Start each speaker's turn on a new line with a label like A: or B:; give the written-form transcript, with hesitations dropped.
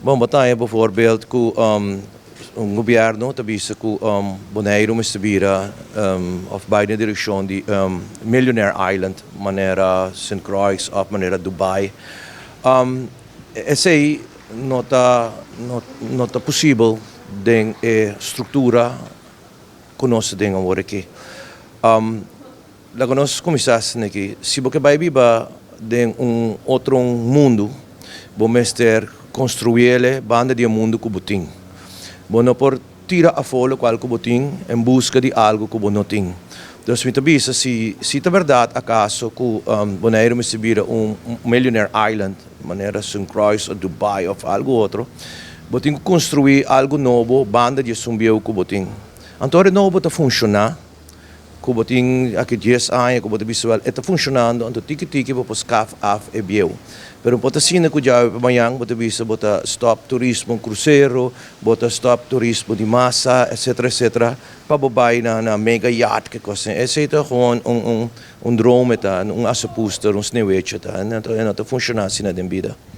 A: Bon, bo ta haya bijvoorbeeld ku un gobièrnu ta bisa ku Boneiru mester bira òf bai den direkshon di Millionaire Island, manera Sint Croix òf manera Dubai. Esei no ta posibel den e struktura ku nos ta den awor aki. Laga nos kuminsá asina aki, si bo ke bai biba den un otro mundu, bo mester konstruiel banda di e mundu ku bo tin. Bo no por tira afó lokual ku bo tin en buska di algu ku bo no tin. Dus mi ta bisa si si ta bèrdat akaso ku Boneiru mester bira un millionaire island manera Sint Croix òf Dubai òf algu otro, bo tin ku konstruí algu nobo banda di esun bieu ku bo tin. Anto ora e nobo ta funshoná, ku bo tin aki 10 aña ku bo ta bisa wèl e ta funshonando, anto tiki tiki bo por skaf af e bieu. Pero no por ta asina ku djawe pa mañan bo ta bisa bo ta stòp turismo krusero, bo ta stòp turismo di masa, etcetera, etcetera, pa bo bai na mega yacht ke kos. Esei ta gewoon un droom ta, un assepoester, un sneeuwwitje ta, no ta funshoná asina den bida.